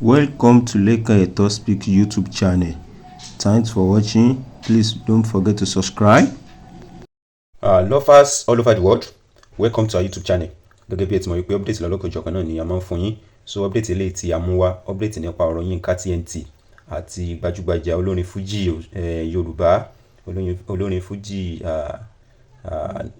Welcome to Lekan Eto Speak YouTube channel. Thanks for watching. Please don't forget to subscribe. Lovers all over the world, welcome to our YouTube channel. Gẹ́gẹ́ bí ẹ ti mọ̀ wípé update lọ́lọ́kan-ò-jọ̀kan náà ni a máa ń fún yín. So update eléyìí tí a mú wá, update nípa ọ̀rọ̀ Yínká TNT àti gbajúgbajà olórin Fuji Yorùbá, olórin Fuji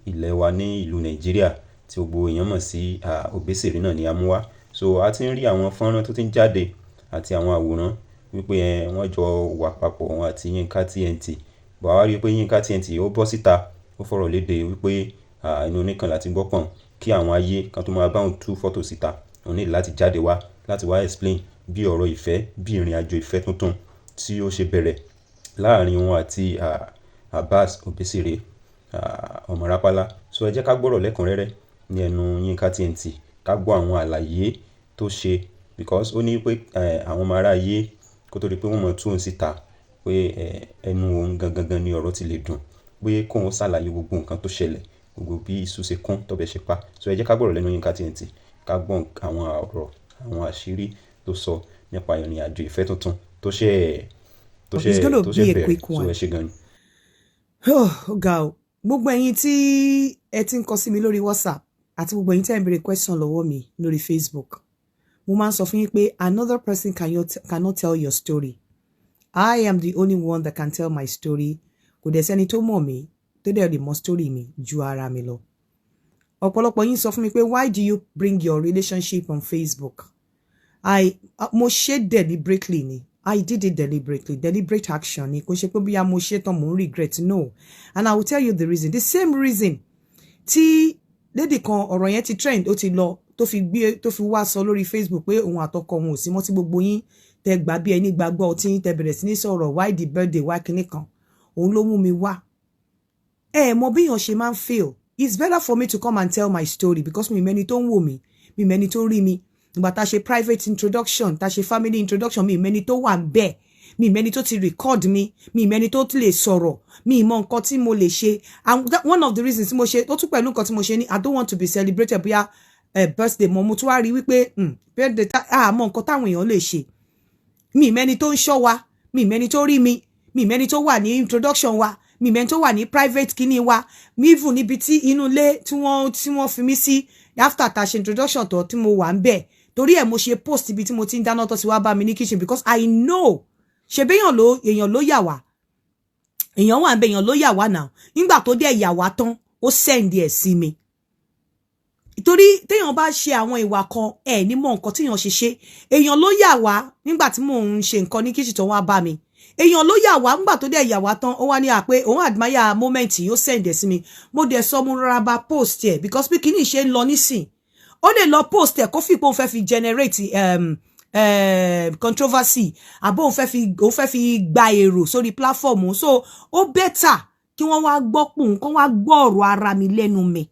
ilẹ̀ wa ní ìlú Nàìjíríà tí gbogbo èèyàn mọ̀ sí Obesere náà ni a mú wá. So a ti ń rí àwọn fọ́nrán tó ti ń jáde àti àwọn àwòrán wípé wọ́n jọ wà papọ̀, wọn àti Yínká TNT. But àwa rí i pé Yínká TNT ó bọ́ síta, ó fọ̀rọ̀ léde wípé inú oníkan láti gbọ́ pọ̀n kí àwọn ayé kan tó máa bá òun tú fọ́tò síta. Òun ní láti jáde wá láti wá explain bí ọ̀rọ̀ ìfẹ́, bí ìrìn àjò ìfẹ́ tuntun tí ó ṣe bẹ̀rẹ̀ láàrin òun àti Abbas Obesere, ọmọ Rápálá. So ẹ jẹ́ ká gbọ́rọ̀ lẹ́kùnrẹ́rẹ́ ní ẹnu Yínká TNT, ká gbọ́ àwọn àlàyé tó ṣe, because ó ní pé àwọn ọmọ aráyé kó tó di pé wọ́n mọ̀ tú òun síta, pé ẹnu òun gangan gan ni ọ̀rọ̀ ti lè dùn, pé kóun ṣàlàyé gbogbo nǹkan tó ṣẹlẹ̀, gbogbo bí iṣu ṣe kún tọ́bẹ̀ ṣe pa. So ẹ jẹ́ ká gbọ́rọ̀ lẹ́nu Yínká TNT, ká gbọ́ àwọn ọ̀rọ̀, àwọn àṣírí tó sọ nípa ìrìn àjò ìfẹ́ tuntun tó ṣe bẹ̀rẹ̀. So ẹ ṣe gan ni. Ó ga o. Gbogbo ẹ̀yin tí ẹ ti ń kọ sí mi lórí WhatsApp àti gbogbo ẹ̀yin tí ẹ ń béèrè question lọ́wọ́ mi lórí Facebook, mo máa ń sọ fún yín pé another person cannot tell your story. I am the only one that can tell my story. Kò dẹ̀ sẹ́ni tó mọ̀ mí tó dẹ̀ lè mọ̀ story mi ju ara mi lọ. Ọ̀pọ̀lọpọ̀ yín sọ fún mi pé, "Why do you bring your relationship on Facebook?" Mo ṣe deliberately ni. I did it deliberately. Deliberate action ni. Kò ṣe pé bóyá mo ṣe tán, mo ń regret. No, and I will tell you the reason. The same reason tí lady kan, ọ̀rọ̀ yẹn ti trend, ó ti lọ, tó fi gbé, tó fi wá sọ lórí Facebook pé òun àtọkọ òun ò sí mọ́, tí gbogbo yín tẹ gbà bí ẹni gbàgbọ́ ọtí, tẹ bẹ̀rẹ̀ sí ní sọ̀rọ̀, why the birthday, why kinní kan, òun ló mú mi wá. Ẹ mọ bí èèyàn ṣe máa ń feel. It's better for me to come and tell my story because mi mẹ́ni tó ń wò mí, mi mẹ́ni tó rí mi. Ìgbà tá a ṣe private introduction, tá a ṣe family introduction, mi mẹ́ni tó wà bẹ́ẹ̀, mi mẹ́ni tó ti record mi, mi mẹ́ni tó lè sọ̀rọ̀, mi mọ nǹkan tí mo lè ṣe. And one of the reasons tí mo ṣe ó tún pẹ̀lú nǹkan tí mo ṣe ni I don't want to be celebrated bóyá birthday mo tún wá rí wípé birthday tá mọ nǹkan táwọn èèyàn lè ṣe. Mi mẹ́ni tó ń ṣọ́ wa, mi mẹ́ni tó rí mi, mi mẹ́ni tó wà ní introduction wa, mi mẹ́ni tó wà ní private kíní wa, mi even níbi tí inú ilé tí wọ́n fi mí sí after tá a ṣe introduction tó tí mo wà ń bẹ̀. Torí ẹ̀ mo ṣe post ibi tí mo ti ń dáná tó ti wá bá mi ní kitchen, because I know ṣebí èèyàn ló yà wá, èèyàn wà ń bẹ, èèyàn ló yà wá náà. Nígbà tó dẹ̀ yà wá tán, ó send ẹ̀ sí mi, torí téèyàn bá ṣe àwọn ìwà kan, ẹ ní mọ nǹkan téèyàn ṣe ṣe. Èèyàn ló yà wá nígbà tí mò ń ṣe nǹkan ní kitchen tó wá bá mi. Èèyàn ló yà wá. Nígbà tó dẹ̀ yà wá tán, ó wá ní àpé òun admire moment yìí, ó send ẹ̀ sí mi. Mo dẹ̀ sọ, mo rọra bá post ẹ̀, because bí kinní ṣe ń lọ nísìn, ó lè lọ post ẹ̀ kó fi pé òun fẹ́ fi generate controversy, àbó òun fẹ́ fi gba èrò sórí platform. So ó better kí wọ́n wá gbọ́ pòun, kí wọ́n wá gbọ́ ọ̀rọ̀ ara mi lẹ́nu mi.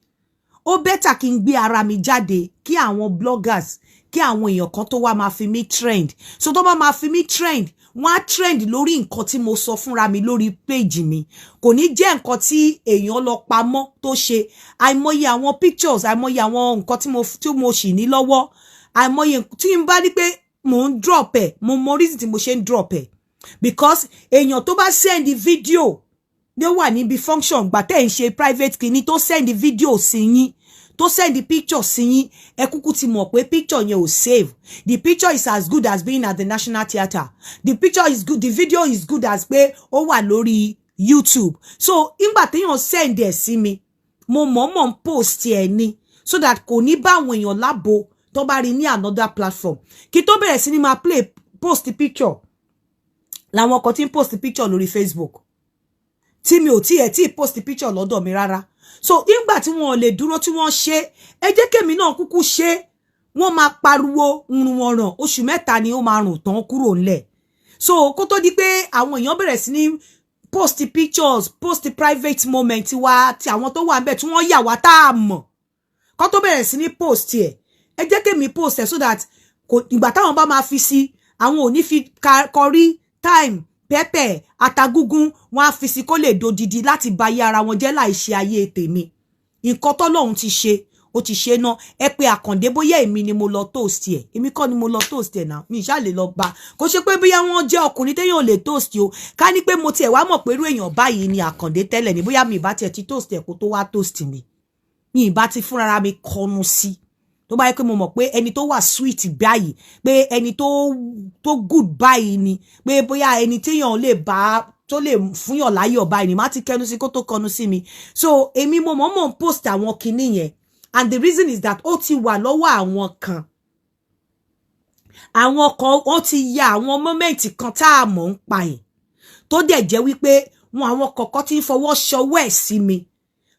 Ó better kí n gbé ara mi jáde, kí àwọn bloggers, kí àwọn èèyàn kan tó wá máa fi mí trend. So tó bá máa fi mí trend, wọ́n á trend lórí nǹkan tí mo sọ fúnra mi lórí page mi. Kò ní jẹ́ nǹkan tí èèyàn lọ pamọ́ tó ṣe. Àìmọye àwọn pictures, àìmọye àwọn nǹkan tí mo sì ní lọ́wọ́, àìmọye tí n bá ní pé mò ń drop ẹ̀, mo mọ reason tí mo ṣe ń drop ẹ̀, because èèyàn tó bá send video ní ó wà níbi function gbà tẹ́ ń ṣe private kìíní, tó send video sí yín, tó send picture sí yín, ẹ kúkú ti mọ̀ pé picture yẹn ò save. The picture is as good as being at the National Theatre. The picture is good, the video is good as pé ó wà lórí YouTube. So ìgbà téèyàn send ẹ̀ sí mi, mo mọ̀ọ́mọ̀ ń post ẹ̀ ni, so that kò ní bá àwọn èèyàn lábo tó bá rí ní another platform. Kí tó bẹ̀rẹ̀ sí ní máa play post picture làwọn kan tí ń post picture lórí Facebook, tí mi ò tí ẹ̀ tí post picture lọ́dọ̀ mi rárá. So nígbà tí wọn ò lè dúró tí wọ́n ṣe, ẹ jẹ́ kémi náà kúkú ṣe. Wọ́n máa pariwo run ọ̀ràn, oṣù 3 ni ó máa rùn tán kúrò ńlẹ̀. So kó tó di pé àwọn èèyàn bẹ̀rẹ̀ sí ní post pictures, post private moment wa, ti àwọn tó wà ńbẹ̀ tí wọ́n yà wá tá a mọ̀, kó tó bẹ̀rẹ̀ sí ní post ẹ̀, ẹ jẹ́ kémi post ẹ̀, so that kò ìgbà táwọn bá máa fi sí, àwọn ò ní fi kọrí time pẹ́pẹ́ atagúngún. Wọn á fi sí kó lè dodidi láti ba ayé ara wọn jẹ́ láì ṣe ayé tèmi. Nǹkan tọ́lọ́run ti ṣe, Ó ti ṣe ná. Ẹ pé Àkàndé, bóyá èmi ni mo lọ toast ẹ. Èmi kọ́ ni mo lọ toast ẹ náà. Mi ìṣá lè lọ bá. Kò ṣe pé bóyá wọ́n jẹ́ ọkùnrin téèyàn ò lè toast o. Ká ní pé mo tiẹ̀ wá mọ̀ pé irú èèyàn báyìí ni Àkàndé tẹ́lẹ̀ ni, bóyá mi ìbá tiẹ̀ ti toast ẹ kó tó wá toast mi, mi ìbá ti fúnra mi kọnu sí. Tó bá yẹ pé mo mọ̀ pé ẹni tó wà sweet báyìí, pé ẹni tó good báyìí ni, pé bóyá ẹni téèyàn lè bá, tó lè fúnyàn láyọ̀ báyìí ni, má ti kẹnu sí kó tó kọnu sí mi. So èmi mo mọ̀ mọ̀ ń post àwọn kinní yẹn, and the reason is that ó ti wà lọ́wọ́ àwọn kan. Àwọn kan, wọ́n ti ya àwọn moment kan tá a mọ̀ ń pa ẹ̀, tó dẹ̀ jẹ́ wípé wọn, àwọn kọ̀ọ̀kan ti ń fọwọ́ ṣọwọ́ ẹ̀ sí mi.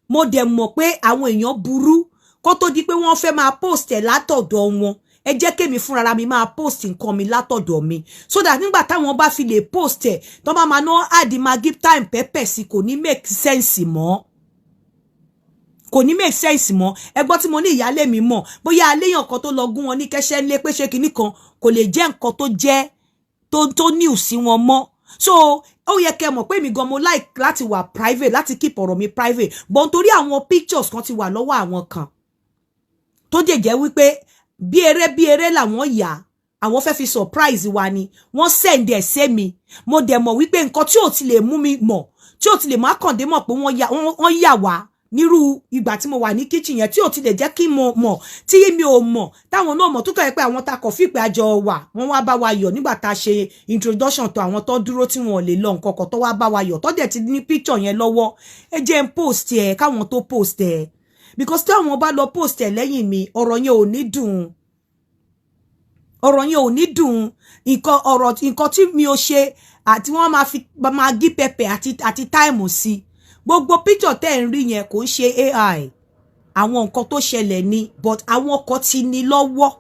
Mo dẹ̀ mọ̀ pé àwọn èèyàn burú. Kó tó di pé wọ́n fẹ́ máa post ẹ̀ látọ̀dọ̀ wọn, ẹ jẹ́ kémi fúnra mi máa post nǹkan mi látọ̀dọ̀ mi, so that nígbà táwọn bá fi lè post ẹ̀, tó bá máa ná add Maggi, thyme, pepper sí, kò ní make sense mọ́, kò ní make sense mọ́. Ẹ gbọ́ tí mo ní ìyálé mi mọ̀, bóyá aléyàn kan tó lọ gún wọn ní kẹ́sẹ́ ńlé pé ṣé kinní kan kò lè jẹ́ nǹkan tó jẹ́ tó new sí wọn mọ́. So ó yẹ kẹ́ mọ̀ pé mi gan, mo like láti wà private, láti keep ọ̀rọ̀ mi private, but nítorí àwọn pictures kan ti wà lọ́wọ́ àwọn kan, tó dẹ̀ jẹ́ wípé bí eré bí eré làwọn yà, àwọn fẹ́ fi surprise wa ni, wọ́n send ẹ̀ sí mi. Mo dẹ̀ mọ̀ wípé nǹkan tí ò ti lè mú mi mọ̀, tí ò ti lè má Kàndé mọ̀ pé wọ́n yà wá nírú ìgbà tí mo wà ní kitchen yẹn, tí ò ti lè jẹ́ kí mo mọ̀, tí mi ò mọ̀, táwọn náà mọ̀, tó kọ́ ẹ pé àwọn ta kọ̀ fìpé àjọ wà, wọ́n wá bá wa yọ̀ nígbà tá a ṣe introduction tó, àwọn tó dúró tí wọn ò lè lọ nǹkan kan, tó wá bá wa yọ̀, tó dẹ̀ ti ní picture yẹn lọ́wọ́. Ẹ jẹ́ n post ẹ̀ káwọn tó post ẹ̀, because tí àwọn bá lọ post ẹ̀ lẹ́yìn mi, ọ̀rọ̀ yẹn ò ní dùn, ọ̀rọ̀ yẹn ò ní dùn. Nǹkan ọ̀rọ̀, nǹkan tí mi ò ṣe, àti wọ́n máa fi Maggi, pepper àti thyme sí. Gbogbo picture tẹ́ ń rí yẹn kò ń ṣe AI. Àwọn nǹkan tó ṣẹlẹ̀ ni, but àwọn kan ti ní lọ́wọ́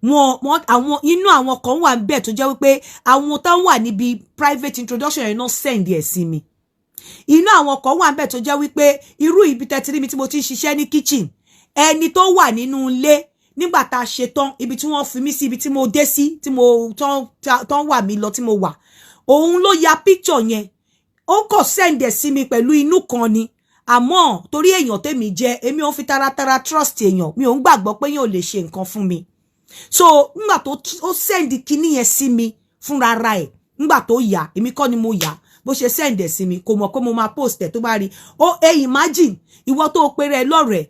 wọn. Àwọn inú àwọn kan wà níbẹ̀ tó jẹ́ wípé àwọn tó wà níbi private introduction yẹn náà send ẹ̀ sí mi. Inú àwọn kan wà níbẹ̀ tó jẹ́ wípé irú ibi tẹ́tí rí mi tí mo ti ń ṣiṣẹ́ ní kitchen, ẹni tó wà nínú ilé nígbà tá a ṣe tán, ibi tí wọ́n fi mí sí, ibi tí mo dé sí, tí mo tán wà mí lọ tí mo wà, òun ló ya picture yẹn. Ó kàn send ẹ̀ sí mi pẹ̀lú inú kan ni. Àmọ́ torí èèyàn tèmi jẹ́, èmi ò fi taratara trust èèyàn, mi ò ń gbàgbọ́ pé èèyàn ò lè ṣe nǹkan fún mi. So nígbà tó ó send kinní yẹn sí mi fúnra ra ẹ̀, nígbà tó yà, èmi kọ́ ni mo yà. Bó ṣe send ẹ̀ sí mi, kò mọ̀ pé mo máa post ẹ̀. Tó bá rí ó, ẹ imagine, ìwọ tó péré ẹ lọ́rẹ̀ẹ́,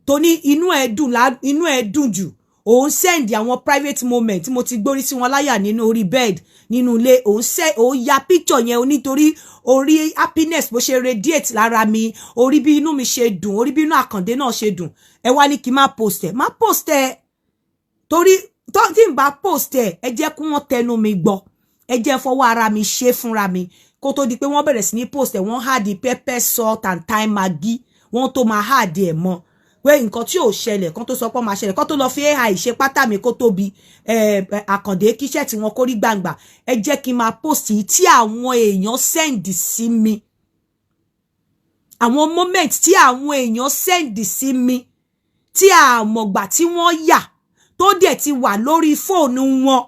tó ní inú ẹ dùn, inú ẹ dùn jù, òun send àwọn private moment tí mo ti gbórí sí wọn láyà nínú orí bed nínú ilé, òun ṣe, òun ya picture yẹn nítorí orí happiness bó ṣe radiate lára mi, orí bí inú mi ṣe dùn, orí bí inú Àkàndé náà ṣe dùn. Ẹ wá ní kí n má post ẹ, má post ẹ, torí tí n bá post ẹ, ẹ jẹ́ kí wọ́n tẹnu mi gbọ́, ẹ jẹ́ fọwọ́ ara mi ṣe fúnra mi, kó tó di pé wọ́n bẹ̀rẹ̀ sí ní post ẹ̀, wọ́n add pepper, salt and thyme, Maggi, wọ́n tó máa add ẹ̀ mọ́ pé nǹkan tí ò ṣẹlẹ̀ kan tó sọ pé ó máa ṣẹlẹ̀, kan tó lọ fi AI ṣe pátá mi kó tóbi. Àkàndé kíṣẹ́ tí wọ́n kórí gbangba. Ẹ jẹ́ kí n máa post tí àwọn èèyàn send sí mi, àwọn moment tí àwọn èèyàn send sí mi, tí àmọ̀gbà tí wọ́n yà, tó dẹ̀ ti wà lórí fóònù wọn,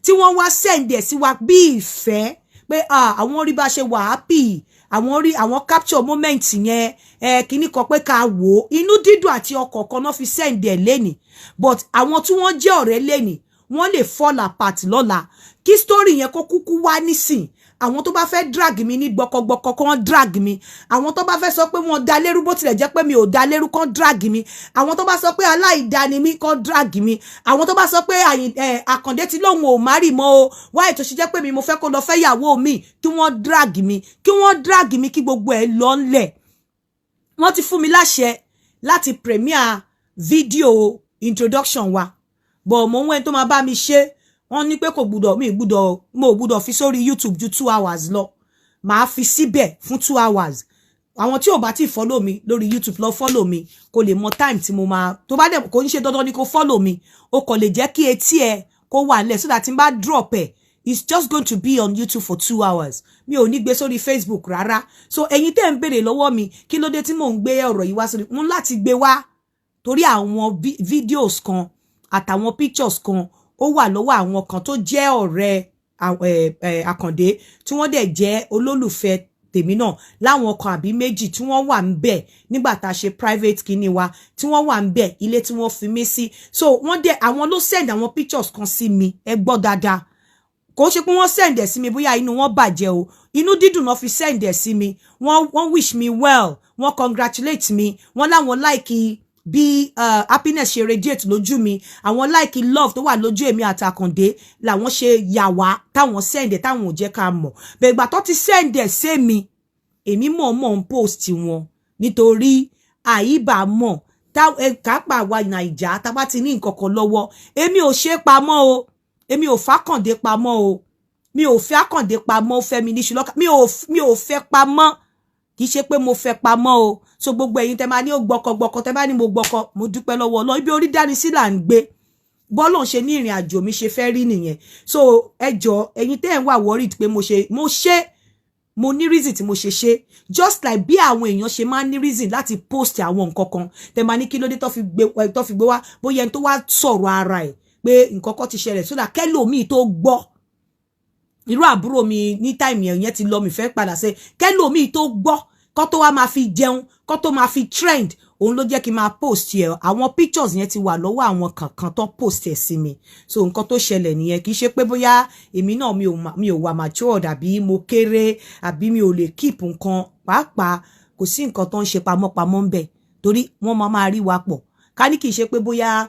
tí wọ́n wá send ẹ̀ sí wa bí ìfẹ́ pé àwọn rí bá ṣe wà happy, àwọn rí, àwọn capture moment yẹn, ẹ kíní kan pé ká wò ó. Inú dídùn àti ọkọ̀ kan náà fi send ẹ̀ lẹ́nìí, but àwọn tí wọ́n jẹ́ ọ̀rẹ́ lẹ́nìí, wọ́n lè fall apart lọ́la. Kí story yẹn kó kúkú wá nísìn, àwọn tó bá fẹ́ drag mi ní gbọkọgbọkọ kan drag mi, àwọn tó bá fẹ́ sọ pé wọ́n da lérú, bó tilẹ̀ jẹ́ pé mi ò da lérú, kan drag mi, àwọn tó bá sọ pé aláìda ni mí kan drag mi, àwọn tó bá sọ pé Àkàndé tí lóun ò marry mọ́ o, wáyé tó ṣe jẹ́ pé mi mo fẹ́ kó lọ fẹ́ yàwó mi, kí wọ́n drag mi, kí wọ́n drag mi, kí gbogbo ẹ̀ lọ ńlẹ̀. Wọ́n ti fún mi láṣẹ láti premiere video introduction wa, but mo ń wẹ́n tó máa bá mi ṣe. Wọ́n ní pé kò gbúdọ̀, mi gbúdọ̀, mo gbúdọ̀ fi sórí YouTube ju 2 hours lọ. Màá fi síbẹ̀ fún 2 hours. Àwọn tí ò bá ti follow mi lórí YouTube, lọ follow mi kó lè mọ time tí mo máa tó bá dẹ̀. Kò ń ṣe dandan ni kó follow mi, o kò lè jẹ́ kí etí ẹ kó wà nílẹ̀, so that tí n bá drop ẹ̀, it's just going to be on YouTube for 2 hours. Mi ò ní gbé sórí Facebook rárá. So ẹ̀yin tẹ́ ń béèrè lọ́wọ́ mi kí ló dé tí mò ń gbé ọ̀rọ̀ yìí wá sórí, mo ń láti gbé wá torí àwọn videos kan àtàwọn pictures kan ó wà lọ́wọ́ àwọn kan tó jẹ́ ọ̀rẹ́ Àkàndé, tí wọ́n dẹ̀ jẹ́ olólùfẹ́ Tèmi náà láwọn kan àbí méjì tí wọ́n wà ń bẹ̀ nígbà tá a ṣe private kíní wa, tí wọ́n wà ń bẹ̀, ilé tí wọ́n fi mí sí. So wọ́n dẹ̀, àwọn ló send àwọn pictures kan sí mi. Ẹ gbọ́ dáadáa, kò ṣe pé wọ́n send ẹ̀ sí mi bóyá inú wọn bàjẹ́ o. Inú dídùn náà fi send ẹ̀ sí mi. Wọ́n wish me well, wọ́n congratulate me, wọ́n láwọn like bí happiness ṣe radiate lójú mi, àwọn like love tó wà lójú èmi àtàkàndé, làwọn ṣe yà wá táwọn send ẹ̀, táwọn ò jẹ́ ká mọ̀ bẹ́ẹ̀. Ìgbà tó ti send ẹ̀ sí mi, èmi mọ̀ọ́mọ̀ ń post wọn nítorí àyíbá mọ̀ kápá wa Nàìjà tá bá ti ní nǹkan kan lọ́wọ́. Èmi ò ṣe pamọ́ o, èmi ò fàkàndé pamọ́ o, mi ò fẹ́ àkàndé pamọ́. Fẹ́ mi ní ṣùlọ́kà, mi ò fẹ́ pamọ́, kì í ṣe pé mo fẹ́ pamọ́ o. So gbogbo ẹ̀yin tẹ́ máa ní ó gbọ́kọ gbọ́kọ, tẹ́ bá ní mo gbọ́kọ, mo dúpẹ́ lọ́wọ́ Ọlọ́run. Ibi orí dání sí là ń gbé. Bọ́lọ̀ ṣe ní ìrìn àjò mi ṣe fẹ́ rí nìyẹn. So ẹ jọ, ẹ̀yin tẹ́ ẹ̀ ń wà worried pé mo ṣe, mo ṣe, mo ní reason tí mo ṣe ṣe, just like bí àwọn èèyàn ṣe máa ń ní reason láti post àwọn nǹkan kan. Tẹ́ máa ní kí ló dé tó fi gbé wá, bóyá ẹni tó wá sọ̀rọ̀ ara ẹ̀ pé nǹkan kan ti ṣẹlẹ̀ sódà kẹ́lòmíì tó gbọ́. Irú àbúrò mi ní time yẹn, yẹn ti lọ, mi fẹ́ padà ṣe kẹ́lòmíì tó gbọ́, kó tó wá máa fi jẹun, kó tó máa fi trend. Òun ló jẹ́ kí n máa post yẹ. Àwọn pictures yẹn ti wà lọ́wọ́ àwọn kankan tó post ẹ̀ sí mi. So nǹkan tó ṣẹlẹ̀ nìyẹn. Kì í ṣe pé bóyá èmi náà mi ò wà matured, àbí mo kéré, àbí mi ò lè keep nǹkan. Pàápàá kò sí nǹkan tó ń ṣe pamọ́pamọ́ ń bẹ̀, torí wọ́n máa máa rí wa pọ̀. Ká ní kì í ṣe pé bóyá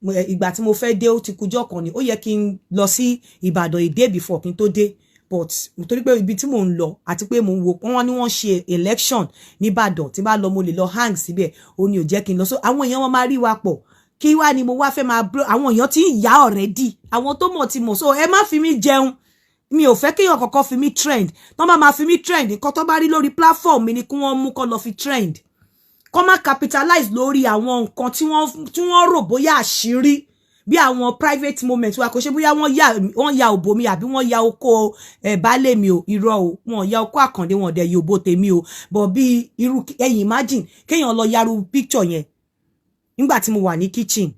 ìgbà tí mo fẹ́ dé, ó ti kújọ́ kan ni ó yẹ kí n lọ sí Ìbàdàn a day before kí n tó dé, but nítorí pé ibi tí mò ń lọ àti pé mò ń wo wọ́n ní wọ́n ṣe election nìbàdàn, tí bá lọ mo lè lọ hang síbẹ̀, ó ní ò jẹ́ kí n lọ. So àwọn èèyàn wọn máa rí wa pọ̀. Kí wá ni mo wá fẹ́ máa blo? Àwọn èèyàn tí ń yá already, àwọn tó mọ̀ ti mọ̀. So ẹ má fi mí jẹun. Mi ò fẹ́ kéèyàn kọ̀ọ̀kan fi mí trend. Tó bá máa fi mí trend, nǹkan tó bá rí lórí platform mi ni kí wọ́n mú kó lọ fi trend, kó má capitalize lórí àwọn nǹkan tí wọ́n rò bóyá àṣírí bí àwọn private moment wa. Kò ṣe bóyá wọ́n ya òbò mi àbí wọ́n ya oko ẹ̀ baálé mi o. Irọ́ o, wọ́n ya oko Àkàndé, wọn dẹ̀ yòbó tèmi o. But bí irú ẹ̀yin, imagine kéèyàn lọ yaru picture yẹn nígbà tí mo wà ní kitchen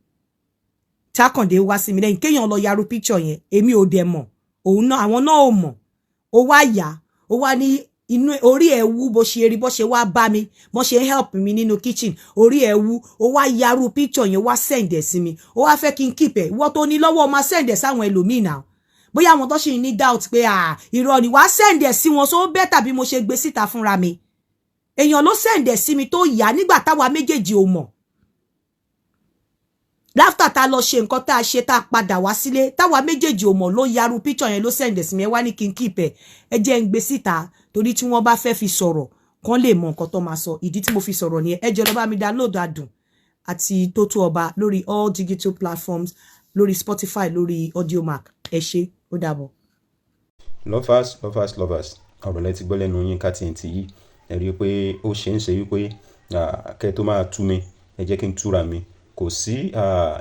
tí Àkàndé wá sí mi lẹ́yìn, kéèyàn lọ yaru picture yẹn, èmi ò dẹ̀ mọ̀, òun náà, àwọn náà ò mọ̀. Ó wá yá, ó wá ní inú orí ẹ̀ wú, bó ṣe rí, bó ṣe wá bá mi, bó ṣe help mi nínú kitchen, orí ẹ̀ wú, ó wá yaru picture yẹn, wá send ẹ̀ sí mi, ó wá fẹ́ kí n keep ẹ̀. Ìwọ tó ní lọ́wọ́, máa send ẹ̀ sáwọn ẹlòmíì náà, bóyá àwọn tó ṣì ní doubt pé à irọ́ ni, wàá send ẹ̀ sí wọn. So ó better bí mo ṣe gbé síta fúnra mi. Èèyàn ló send ẹ̀ sí mi tó yá nígbà táwa méjèèjì ò mọ̀. Láfítà tá a lọ ṣe nǹkan tá a ṣe, tá a padà wá sílé, táwa méjèèjì ò mọ̀, ló yaru picture yẹn, ló send ẹ̀ sí mi. Ẹ wá ní kí n keep ẹ̀. Ẹ jẹ́ ń gbé síta torí tí wọ́n bá fẹ́ fi sọ̀rọ̀, kán lè mọ nǹkan tó máa sọ. Ìdí tí mo fi sọ̀rọ̀ nìyẹn. Ẹ jẹ́ lọ bá mi download Adùn àti Tótó Ọba lórí all digital platforms, lórí Spotify, lórí Audiomack. Ẹ ṣé, ó dàbọ̀. Lovers, lovers, lovers, ọ̀rọ̀ lẹ ti gbọ́ lẹ́nu Yínká TNT yìí. Ẹ rí i pé ó ṣe ń ṣe wípé kẹ́ tó máa tú mi, ẹ jẹ́ kí n túra mi. Kò sí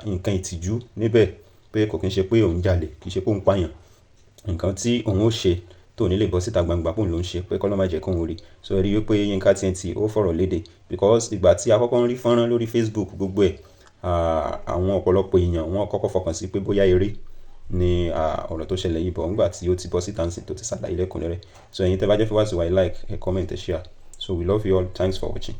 nǹkan ìtìjú níbẹ̀, pé kò kí n ṣe pé òun jalè, kì í ṣe pé òun pààyàn. Nǹkan tí òun ó ṣe tó ní lè bọ́ síta gbangba pé òun ló ń ṣe, pé kọ́lọ́ má jẹ́ kóun rí. So ẹ rí i wípé Yínká TNT ó fọ̀rọ̀ léde, because ìgbà tí a kọ́kọ́ ń rí fọ́nrán lórí Facebook, gbogbo ẹ̀, àwọn ọ̀pọ̀lọpọ̀ èèyàn wọ́n kọ́kọ́ fọkàn sí pé bóyá eré ni ọ̀rọ̀ tó ṣẹlẹ̀ yìí bọ̀ nígbà tí ó ti bọ́ síta ńsìn tó ti ṣàlàyé lẹ́kùnrẹ́rẹ́. So ẹ̀yin tẹ́ bá jẹ́ fẹ́ wá sí wa, like, ẹ comment, ẹ share. So we love you all. Thanks for watching.